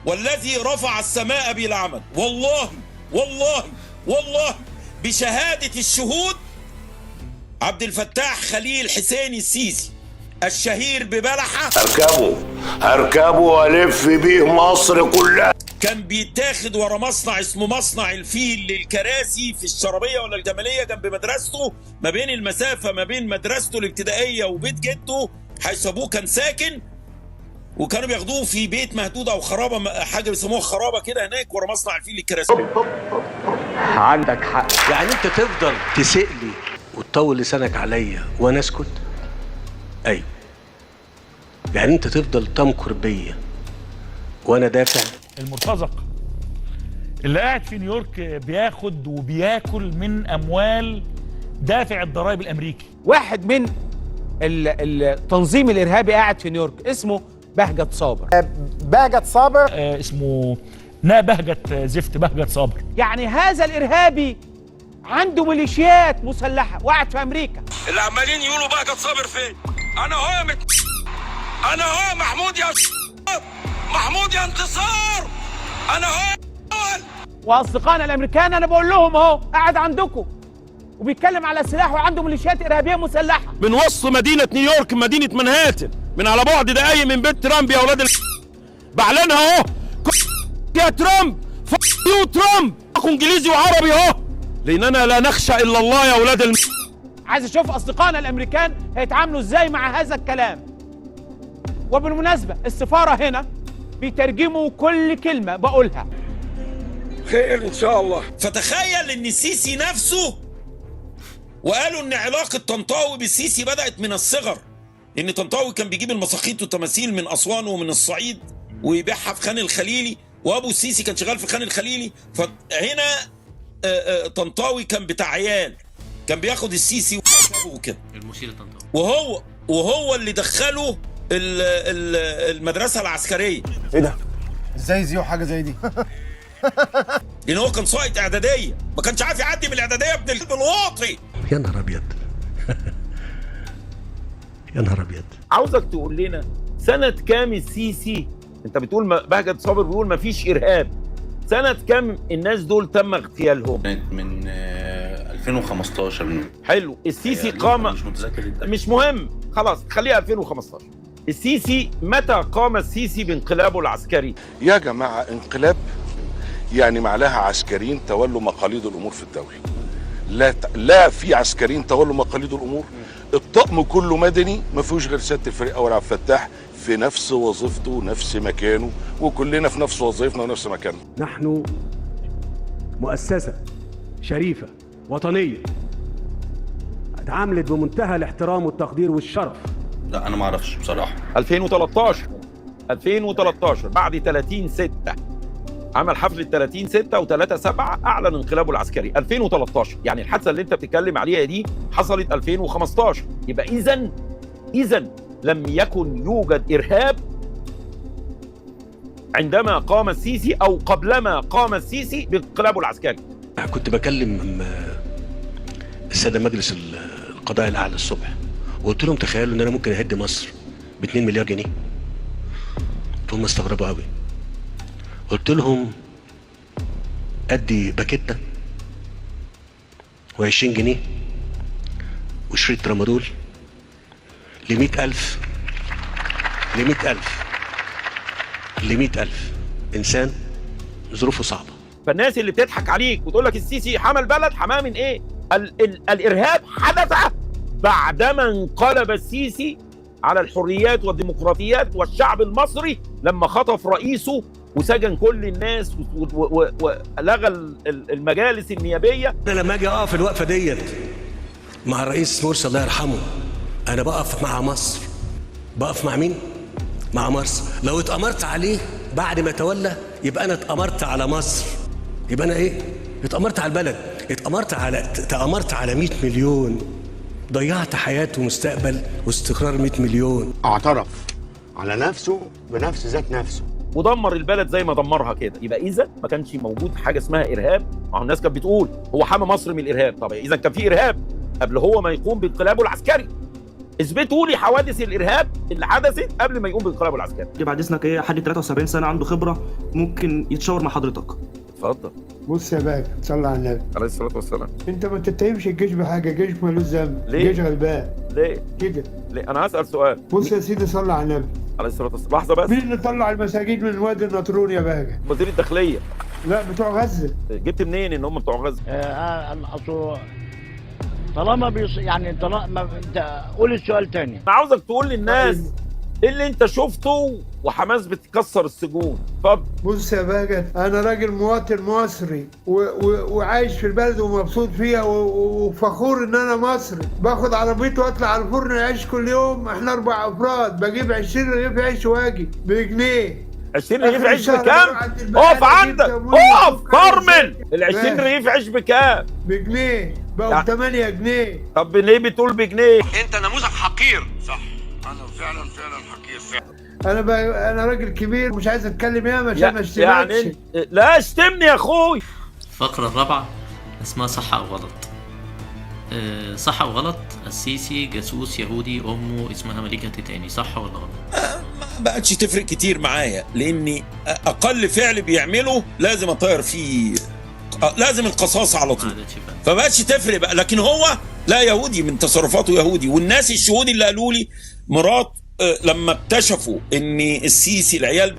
والذي رفع السماء بلا عمد، والله والله والله بشهادة الشهود، عبد الفتاح خليل حسين السيسي الشهير ببلحة اركبه اركبه والف بيه مصر كلها. كان بيتاخد ورا مصنع اسمه مصنع الفيل للكراسي في الشرابية ولا الجمالية جنب مدرسته، ما بين المسافة ما بين مدرسته الابتدائية وبيت جده حيث ابوه كان ساكن، وكانوا بياخدوه في بيت مهدود او خرابه، حاجة بيسموها خرابه كده هناك ورا مصنع الفيل للكراسي. عندك حق. يعني انت تفضل تسألي وتطول لسانك عليا وانا اسكت؟ ايوه. يعني انت تفضل تمكر بيا وانا دافع؟ المرتزق اللي قاعد في نيويورك بياخد وبياكل من اموال دافع الضرائب الامريكي. واحد من التنظيم الارهابي قاعد في نيويورك اسمه بهجت صابر. بهجت صابر اسمه نا بهجت زفت، بهجت صابر. يعني هذا الارهابي عنده ميليشيات مسلحة وقاعد في امريكا. اللي عمالين يقولوا بهجت صابر فين؟ انا هو انا هو محمود يا محمود يا انتصار، انا هو. واصدقائنا الامريكان انا بقول لهم اهو قاعد عندكم وبيتكلم على سلاح وعنده ميليشيات ارهابية مسلحة. من وسط مدينة نيويورك، مدينة منهاتن، من على بعد دقايق من بيت ترامب يا اولاد بعلنها اهو، يا ترامب you ترامب، انجليزي وعربي اهو، لاننا لا نخشى الا الله يا اولاد عايز اشوف اصدقائنا الامريكان هيتعاملوا ازاي مع هذا الكلام. وبالمناسبة السفارة هنا بيترجموا كل كلمة بقولها. خير ان شاء الله. فتخيل ان السيسي نفسه، وقالوا ان علاقة طنطاوي بالسيسي بدات من الصغر، ان طنطاوي كان بيجيب المساخيط والتماثيل من اسوان ومن الصعيد ويبيعها في خان الخليلي، وابو السيسي كان شغال في خان الخليلي. فهنا طنطاوي كان بتاع عيال، كان بياخد السيسي وكده، المشير طنطاوي، وهو اللي دخله المدرسة العسكرية. ايه ده؟ ازاي زيو حاجة زي دي؟ لان هو كان ساقط اعدادية، ما كانش عارف يعدي من الاعدادية ابن الكلب الواطي. يا نهار ابيض يا نهار ابيض. عاوزك تقول لنا سنة كام السيسي، انت بتقول بهجت صابر بيقول ما فيش ارهاب، سنة كام الناس دول تم اغتيالهم؟ كانت من 2015. حلو. السيسي قام، مش متذكر، مش مهم خلاص خليها 2015. السيسي متى قام السيسي بانقلابه العسكري؟ يا جماعة انقلاب يعني معناها عسكريين تولوا مقاليد الامور في الدولة. لا في عسكريين تولوا مقاليد الامور، الطقم كله مدني ما فيهوش غير سيادة الفريق اول عبد الفتاح في نفس وظيفته ونفس مكانه، وكلنا في نفس وظيفتنا ونفس مكاننا. نحن مؤسسة شريفه وطنية اتعاملت بمنتهى الاحترام والتقدير والشرف. لا انا ما اعرفش بصراحة. 2013 بعد 30/6 عمل حفلة 30/6 و3/7 اعلن انقلابه العسكري 2013. يعني الحادثة اللي انت بتتكلم عليها دي حصلت 2015. يبقى اذا لم يكن يوجد ارهاب عندما قام السيسي او قبلما قام السيسي بانقلابه العسكري. كنت بكلم السادة مجلس القضاء الاعلى الصبح وقلت لهم تخيلوا ان انا ممكن اهد مصر ب 2 مليار جنيه. فهم استغربوا قوي. قلت لهم ادي باكيته و20 جنيه وشريط ترامادول ل 100,000 ل 100,000 ل 100,000 انسان ظروفه صعبة. فالناس اللي بتضحك عليك وتقول لك السيسي حمى البلد، حماه من ايه؟ الارهاب حدث بعدما انقلب السيسي على الحريات والديمقراطيات والشعب المصري لما خطف رئيسه وسجن كل الناس ولغى المجالس النيابية. انا لما اجي اقف الوقفة ديت مع الرئيس مرسي الله يرحمه، انا بقف مع مصر. بقف مع مين؟ مع مصر. لو اتأمرت عليه بعد ما تولى يبقى انا اتأمرت على مصر، يبقى انا ايه؟ اتأمرت على البلد، تأمرت على 100 مليون، ضيعت حياته ومستقبل واستقرار 100 مليون. اعترف على نفسه بنفس ذات نفسه ودمر البلد زي ما دمرها كده. يبقى اذا ما كانش موجود حاجة اسمها ارهاب. ما هو الناس كانت بتقول هو حمى مصر من الارهاب، طب اذا كان في ارهاب قبل هو ما يقوم بانقلابه العسكري. اثبتوا لي حوادث الارهاب اللي حدثت قبل ما يقوم بالانقلاب العسكري. بعد اذنك، ايه حد 73 سنة عنده خبره ممكن يتشاور مع حضرتك؟ اتفضل. بص يا باشا، صلى على النبي عليه الصلاة والسلام. انت ما تتهمش الجيش بحاجة، الجيش مالوش ذنب. ليه؟ الجيش غلبان. ليه؟ كده ليه؟ انا هسال سؤال. بص يا سيدي، صلى على النبي عليه الصلاة والسلام. لحظة بس. مين اللي طلع المساجين من وادي النطرون يا باشا؟ وزير الداخلية. لا، بتوع غزة. جبت منين ان هم بتوع غزة؟ اصل طالما يعني طالما انت قول السؤال تاني. انا عاوزك تقول للناس ايه اللي انت شفته وحماس بتكسر السجون. اتفضل. بص يا باشا، انا راجل مواطن مصري وعايش في البلد ومبسوط فيها وفخور ان انا مصري. باخد عربيتي واطلع على الفرن العيش كل يوم، احنا 4 افراد، بجيب 20 رغيف عيش واجي بجنيه. 20 رغيف عيش بكام؟ اقف عندك، اقف فرمل. ال 20 رغيف عيش بكام؟ بجنيه، بقوا 8 جنيه. طب ليه بتقول بجنيه؟ انت نموذج حقير. صح، انا فعلا فعلا حقير فعلا. انا راجل كبير مش عايز اتكلم ياما عشان ما اشتمكش. يعني لا اشتمني يا اخوي. الفقرة الرابعة اسمها صح أو غلط. صح أو غلط، السيسي جاسوس يهودي أمه اسمها مليكة تيتاني، صح ولا غلط؟ ما بقتش تفرق كتير معايا، لأني أقل فعل بيعمله لازم أطير فيه، لازم القصاص على طول، فبقتش تفرق بقى. لكن هو لا يهودي، من تصرفاته يهودي. والناس الشهود اللي قالوا لي مرات لما اكتشفوا ان السيسي العيال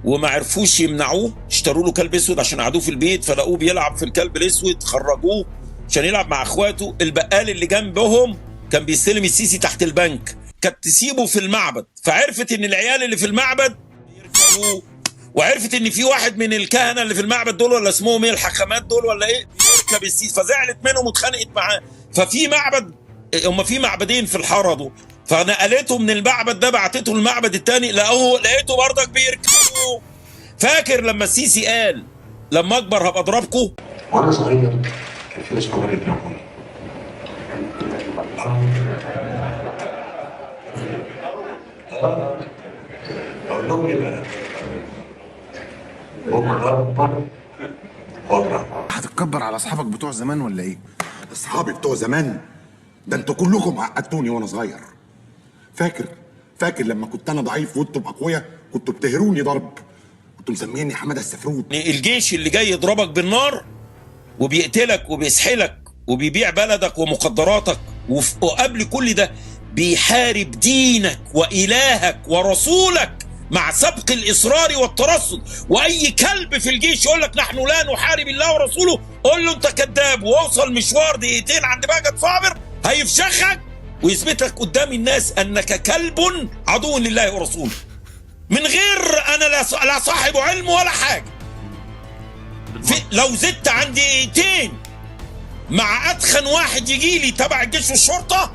وما عرفوش يمنعوه، اشتروا له كلب اسود عشان قعدوه في البيت، فلقوه بيلعب في الكلب الاسود، خرجوه عشان يلعب مع اخواته. البقال اللي جنبهم كان بيستلم السيسي تحت البنك، كانت تسيبه في المعبد، فعرفت ان العيال اللي في المعبد بيركبوه، وعرفت ان في واحد من الكهنة اللي في المعبد دول ولا اسمهم ايه الحكمات دول ولا ايه بيركب السيسي، فزعلت منهم واتخانقت معاه. ففي معبد، هم في معبدين في الحارة دول، فنقلته من المعبد ده بعتته المعبد الثاني، لقيته برضك بيركبوه. فاكر لما السيسي قال لما اكبر هبقى اضربكم؟ وانا صغير كان في ناس كبار يضربوني. اقول لهم ايه بقى؟ بكره اكبر واضرب. هتتكبر على اصحابك بتوع زمان ولا ايه؟ اصحابي بتوع زمان؟ ده انتوا كلكم عقدتوني وانا صغير. فاكر لما كنت انا ضعيف وانتم اقوياء كنتوا بتهروني ضرب، كنتوا مسميني حمادة السفروت. الجيش اللي جاي يضربك بالنار وبيقتلك وبيسحلك وبيبيع بلدك ومقدراتك، وقبل كل ده بيحارب دينك وإلهك ورسولك مع سبق الإصرار والترصد. وأي كلب في الجيش يقول لك نحن لا نحارب الله ورسوله، قول له أنت كذاب، ووصل مشوار دقيقتين عند بهجت صابر هيفشخك ويثبت لك قدام الناس أنك كلب عدو لله ورسوله، من غير أنا لا صاحب علم ولا حاجة. لو زدت عن دقيقتين مع أدخن واحد يجي لي تبع الجيش والشرطة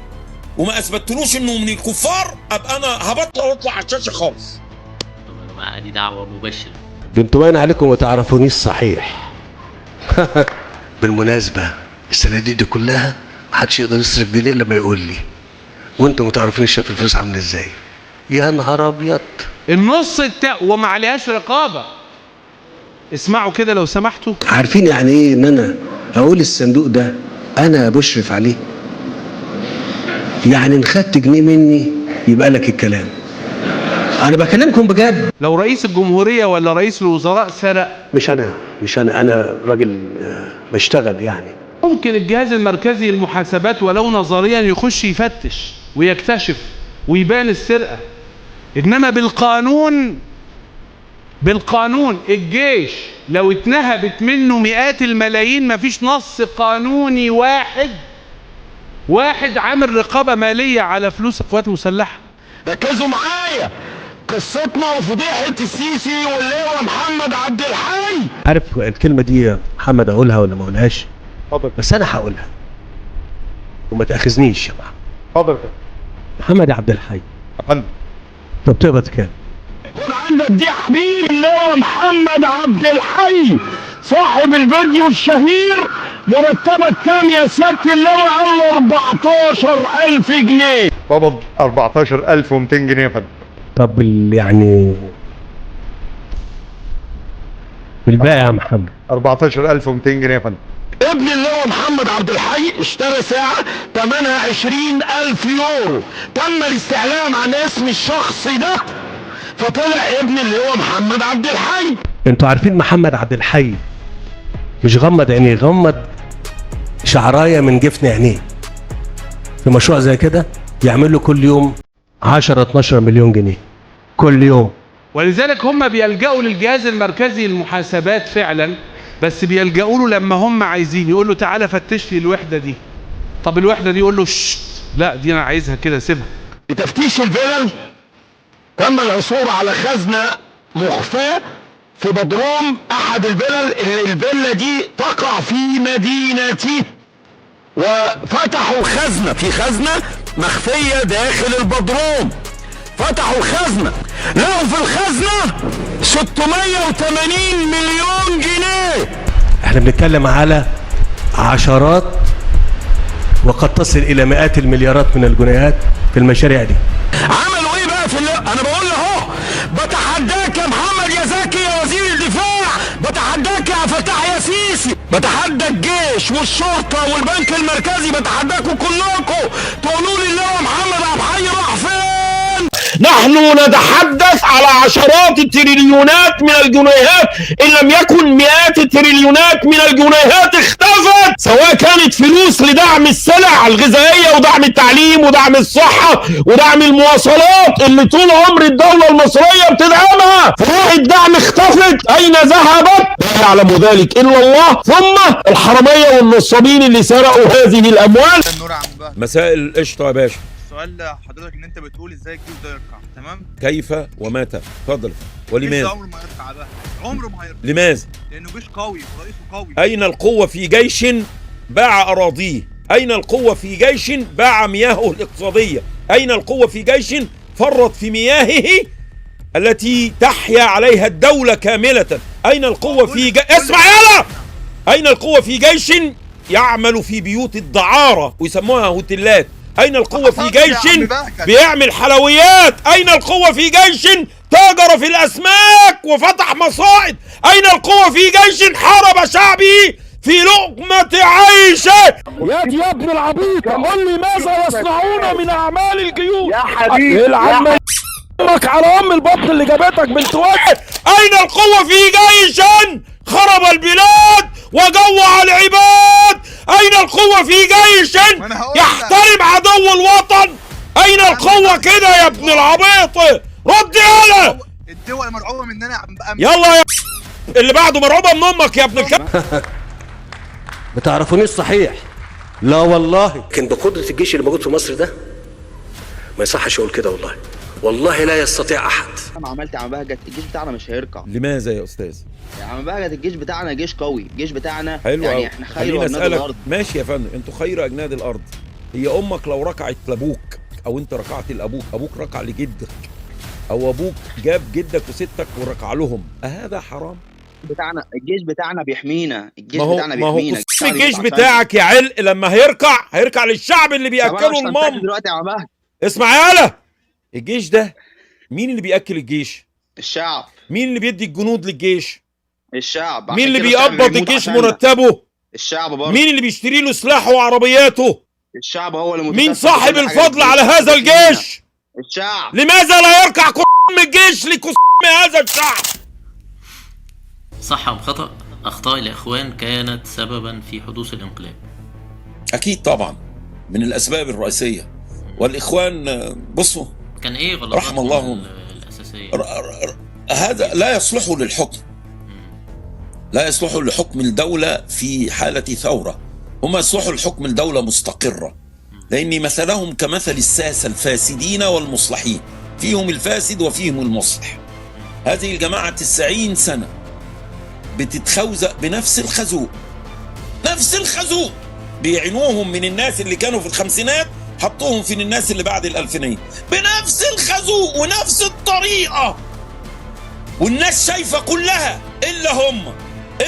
وما أثبتلوش إنه من الكفار، أبقى أنا هبطل وأطلع على الشاشة خالص. دي دعوة مباشرة. ده انتوا باين عليكم ما تعرفونيش صحيح. بالمناسبة الصناديق دي كلها محدش يقدر يصرف جنيه لما يقول لي، وانتوا ما تعرفونيش شايف الفلوس عامل ازاي. يا نهار ابيض. النص وما عليهاش رقابة. اسمعوا كده لو سمحتوا. عارفين يعني ايه ان انا اقول الصندوق ده انا بشرف عليه؟ يعني ان خدت جنيه مني يبقى لك الكلام. انا بكلمكم بجد. لو رئيس الجمهورية ولا رئيس الوزراء سرق، مش انا، انا راجل بشتغل يعني. ممكن الجهاز المركزي للمحاسبات ولو نظريا يخش يفتش ويكتشف ويبان السرقة، انما بالقانون الجيش لو اتنهبت منه مئات الملايين مفيش نص قانوني واحد عامل رقابة مالية على فلوس القوات المسلحة. ركزوا معايا، قصتنا وفضيحة السيسي واللواء محمد عبد الحي. عارف الكلمة دي يا محمد اقولها ولا ما اقولهاش؟ اتفضل. بس انا هقولها وما تاخذنيش يا محمد. اتفضل. محمد عبد الحي. اتفضل. طب تقبض كام؟ خد عندك دي يا حبيبي، اللواء محمد عبد الحي صاحب الفيديو الشهير، مرتبك كام يا سيادة اللواء؟ قال له 14000 جنيه. قبض 14200 جنيه يا فندم. طب يعني بالباقي يا محمد؟ 14200 جنيه يا فندم. ابن اللواء محمد عبد الحي اشترى ساعة ثمنها 20,000 يورو، تم الاستعلام عن اسم الشخص ده فطلع ابن اللواء محمد عبد الحي. انتوا عارفين محمد عبد الحي مش غمض عينيه، غمض شعرايه من جفن عينيه في مشروع زي كده يعمل له كل يوم 10 12 مليون جنيه كل يوم. ولذلك هم بيلجأوا للجهاز المركزي للمحاسبات فعلا، بس بيلجأوا له لما هم عايزين، يقول له تعالى فتش لي الوحدة دي. طب الوحدة دي يقول له لا دي انا عايزها كده سيبها. لتفتيش الفلل تم العثور على خزنة مخفاة في بدروم احد الفلل، اللي الفيلا دي تقع في مدينتي، وفتحوا الخزنة، في خزنة مخفية داخل البدروم، فتحوا الخزنة لقوا في الخزنة 680 مليون جنيه. احنا بنتكلم على عشرات وقد تصل الى مئات المليارات من الجنيهات في المشاريع دي. عملوا ايه بقى في انا بقول اهو، بتحداك يا محمد يا زكي يا وزير الدفاع، بتحداك يا فتاح يا سيسي، بتحدى الجيش والشرطة والبنك المركزي، بتحداكم كلكم تقولوا لي اللواء محمد عبد الحي راح فين؟ نحن نتحدث على عشرات التريليونات من الجنيهات، إن لم يكن مئات التريليونات من الجنيهات اختفت، سواء كانت فلوس لدعم السلع الغذائية ودعم التعليم ودعم الصحة ودعم المواصلات اللي طول عمر الدولة المصرية بتدعمها. فروع الدعم اختفت، أين ذهبت؟ لا يعلم ذلك إلا الله، ثم الحرامية والنصابين اللي سرقوا هذه الأموال. مساء القشطة يا باشا. السؤال حضرتك ان انت بتقول ازاي الجيش ده يركع، تمام؟ كيف ومتى؟ اتفضل. ولماذا؟ عمره ما يركع بقى، عمره ما هيركع. لماذا؟ لانه جيش قوي ورئيسه قوي. اين القوة في جيش باع اراضيه؟ اين القوة في جيش باع مياهه الاقتصادية؟ اين القوة في جيش فرط في مياهه التي تحيا عليها الدولة كاملة؟ اين القوة في اسمع يلا! اين القوة في جيش يعمل في بيوت الدعاره ويسموها هوتيلات؟ أين القوة في جيش بيعمل حلويات؟ أين القوة في جيش تاجر في الأسماك وفتح مصائد؟ أين القوة في جيش حارب شعبه في لقمة عيشه؟ يا ابن العبيط، قل لي ماذا يصنعون من أعمال الجيوش؟ يا حبيبي العم امك على أم البطن اللي جابتك بنت وجه. أين القوة في جيش خرب البلاد وجوع العباد؟ أين القوة في جيش يحترم عدو الوطن؟ أين القوة كده يا ابن العبيط؟ رد يالا. الدول مرعوبة مننا. يلا يا اللي بعده مرعوبة من أمك يا ابن الكلب. ما تعرفونيش صحيح؟ لا والله، لكن بقدرة الجيش اللي موجود في مصر ده ما يصحش أقول كده والله، والله لا يستطيع احد. انا عملت يا عم بهجت الجيش بتاعنا مش هيركع. لماذا يا استاذ؟ يا عم بهجت الجيش بتاعنا جيش قوي، الجيش بتاعنا حلو يعني احنا خير اجناد الارض. ماشي يا فندم، انتوا خير اجناد الارض. هي امك لو ركعت لابوك او انت ركعت لابوك، ابوك ركع لجدك، او ابوك جاب جدك وستك وركع لهم، أهذا حرام؟ بتاعنا الجيش بتاعنا بيحمينا، الجيش بتاعنا بيحمينا. الجيش بتاعك يا علق لما هيركع هيركع للشعب اللي بياكله المام. دلوقتي يا عم بهجت اسمع يالا، الجيش ده مين اللي بيأكل الجيش؟ الشعب. مين اللي بيدي الجنود للجيش؟ الشعب. مين اللي بيقبض الجيش مرتبه؟ الشعب برضه. مين اللي بيشتري له سلاحه وعربياته؟ الشعب هو اللي مين صاحب الفضل على هذا الجيش؟ الشعب. لماذا لا يركع كم الجيش لكم هذا الشعب؟ صح أم خطأ؟ أخطاء الإخوان كانت سببا في حدوث الانقلاب. أكيد طبعا من الأسباب الرئيسية. والإخوان بصوا كان ايه غلطاتهم رحم الله الاساسية؟ هذا لا يصلح للحكم، لا يصلح لحكم الدولة في حاله ثورة، هم يصلحوا لحكم الدولة مستقره، لان مثلهم كمثل الساسه الفاسدين والمصلحين، فيهم الفاسد وفيهم المصلح. هذه الجماعة 90 سنة بتتخوزق بنفس الخازوق، نفس الخازوق، بيعينوهم من الناس اللي كانوا في الخمسينات حطوهم في الناس اللي بعد الألفينية بنفس الخازوق ونفس الطريقة، والناس شايفة كلها إلا هم.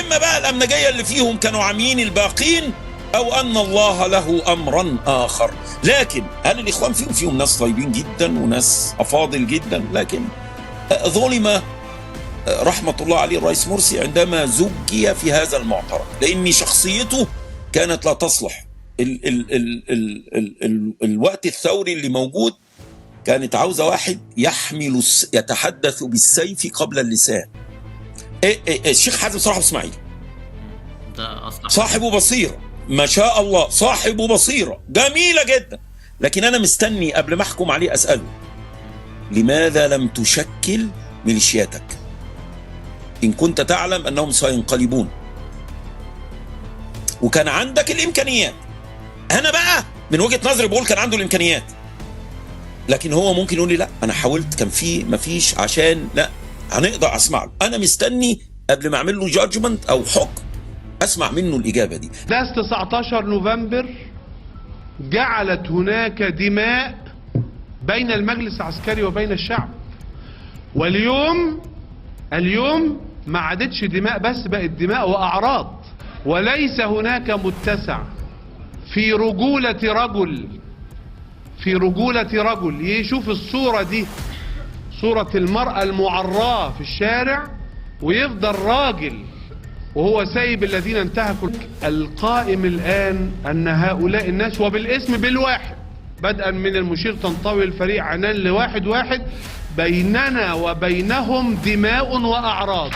إما بقى الأمنجية اللي فيهم كانوا عاميين الباقين، أو أن الله له أمرا آخر. لكن هل الإخوان فيهم ناس طيبين جدا وناس أفاضل جدا، لكن ظلم رحمة الله عليه الرئيس مرسي عندما زجي في هذا المعترك، لأن شخصيته كانت لا تصلح. ال ال ال ال ال ال الوقت الثوري اللي موجود كانت عاوزة واحد يحمل يتحدث بالسيف قبل اللسان. إيه الشيخ حازم صلاح اسماعيل ده أصلا صاحب بصيرة، ما شاء الله، صاحب بصيرة جميلة جدا، لكن أنا مستني قبل ما أحكم عليه أسأله لماذا لم تشكل ميليشياتك إن كنت تعلم أنهم سينقلبون وكان عندك الإمكانيات. أنا بقى من وجهة نظري بقول كان عنده الإمكانيات، لكن هو ممكن يقول لي لا أنا حاولت، كان في مفيش، عشان لا هنقدر أسمع له. أنا مستني قبل ما أعمل له جادجمنت أو حكم أسمع منه الإجابة دي. أحداث 19 نوفمبر جعلت هناك دماء بين المجلس العسكري وبين الشعب، واليوم ما عادتش دماء بس، بقت دماء وأعراض. وليس هناك متسع في رجولة رجل، في رجولة رجل يشوف الصورة دي، صورة المرأة المعراة في الشارع، ويفضل راجل وهو سايب الذين انتهكوا. القائم الآن أن هؤلاء الناس وبالاسم بالواحد، بدءا من المشير طنطاوي الفريق عنان لواحد واحد، بيننا وبينهم دماء وأعراض.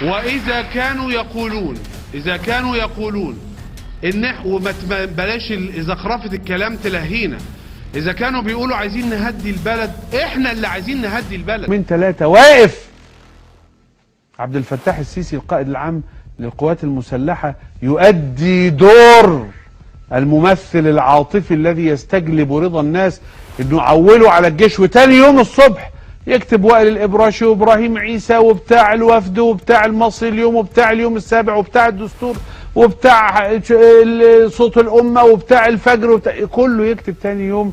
وإذا كانوا يقولون، إذا كانوا يقولون إن وما بلاش زخرفة الكلام تلهينا، إذا كانوا بيقولوا عايزين نهدي البلد، إحنا اللي عايزين نهدي البلد. من 3 واقف عبد الفتاح السيسي القائد العام للقوات المسلحة يؤدي دور الممثل العاطفي الذي يستجلب رضا الناس، إنه عوله على الجيش، وتاني يوم الصبح يكتب وائل الإبراشي وإبراهيم عيسى وبتاع الوفد وبتاع المصري اليوم وبتاع اليوم السابع وبتاع الدستور وبتاع صوت الأمة وبتاع الفجر وبتاع كله يكتب تاني يوم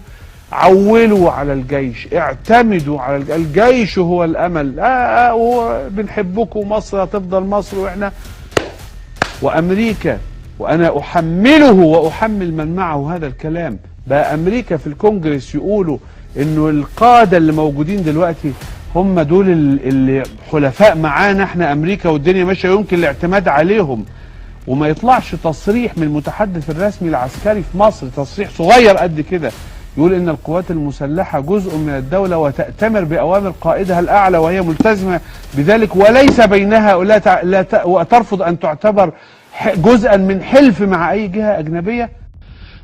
عولوا على الجيش، اعتمدوا على الجيش، هو الأمل، بنحبكم، مصر هتفضل مصر، وإحنا وأمريكا. وأنا أحمله وأحمل من معه هذا الكلام. بقى أمريكا في الكونجرس يقولوا إنه القادة اللي موجودين دلوقتي هم دول اللي حلفاء معانا احنا أمريكا، والدنيا ماشية يمكن الاعتماد عليهم، وما يطلعش تصريح من المتحدث الرسمي العسكري في مصر، تصريح صغير قد كده، يقول إن القوات المسلحة جزء من الدولة وتأتمر بأوامر قائدها الأعلى وهي ملتزمة بذلك، وليس بينها وترفض أن تعتبر جزءا من حلف مع أي جهة أجنبية.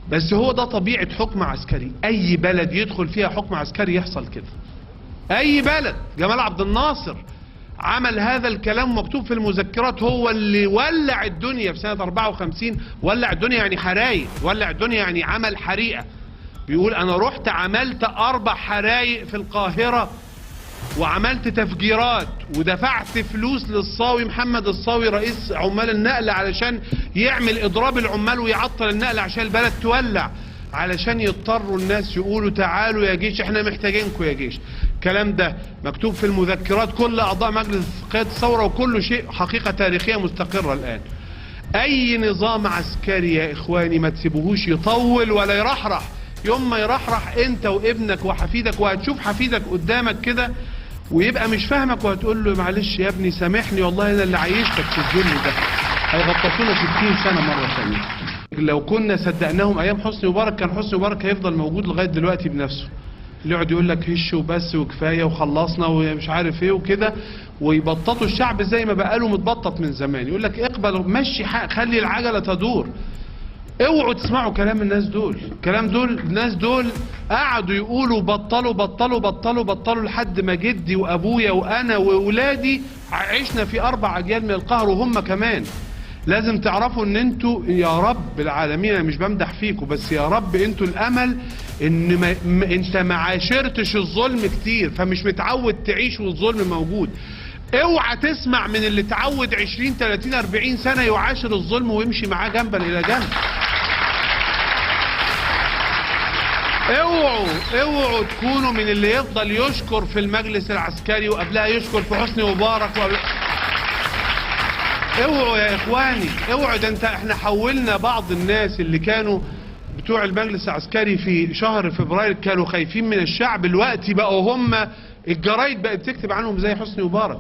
بس هو ده طبيعة حكم عسكري، أي بلد يدخل فيها حكم عسكري يحصل كده. أي بلد. جمال عبد الناصر عمل هذا الكلام مكتوب في المذكرات، هو اللي ولع الدنيا في سنة 54، ولع الدنيا يعني حرايق، ولع الدنيا يعني عمل حريقة. بيقول أنا رحت عملت 4 حرايق في القاهرة، وعملت تفجيرات، ودفعت فلوس للصاوي محمد الصاوي رئيس عمال النقل علشان يعمل إضراب العمال ويعطل النقل عشان البلد تولع، علشان يضطروا الناس يقولوا تعالوا يا جيش احنا محتاجينكم يا جيش. الكلام ده مكتوب في المذكرات، كل أعضاء مجلس قيادة الثورة، وكل شيء حقيقة تاريخية مستقرة الآن. أي نظام عسكري يا إخواني ما تسيبوهوش يطول ولا يرحرح. يوم ما يرحرح أنت وابنك وحفيدك، وهتشوف حفيدك قدامك كده ويبقى مش فاهمك، وهتقول له معلش يا ابني سامحني والله انا اللي عايشتك في الذل ده. هيغطسونا 60 سنة مرة ثانية. لو كنا صدقناهم ايام حسني مبارك كان حسني مبارك هيفضل موجود لغاية دلوقتي بنفسه. اللي يقعد يقول لك هش وبس وكفاية وخلصنا ومش عارف ايه وكده، ويبططوا الشعب زي ما بقاله متبطط من زمان. يقول لك اقبل مشي حق، خلي العجلة تدور. اوعوا تسمعوا كلام الناس دول، كلام دول الناس دول قعدوا يقولوا بطلوا بطلوا بطلوا بطلوا لحد ما جدي وابويا وانا واولادي عشنا في 4 اجيال من القهر، وهم كمان. لازم تعرفوا ان انتوا يا رب العالمين، انا مش بمدح فيكم بس يا رب انتوا الامل، ان انت ما عاشرتش الظلم كتير فمش متعود تعيش والظلم موجود. اوعى تسمع من اللي اتعود 20 30 40 سنة يعاشر الظلم ويمشي معاه جنبا الى جنب. اوعوا تكونوا من اللي يفضل يشكر في المجلس العسكري وقبلها يشكر في حسني مبارك اوعوا يا اخواني، اوعوا. ده انت احنا حولنا بعض الناس اللي كانوا بتوع المجلس العسكري في شهر فبراير كانوا خايفين من الشعب، الوقت بقوا هم الجرايد بقت تكتب عنهم زي حسني مبارك.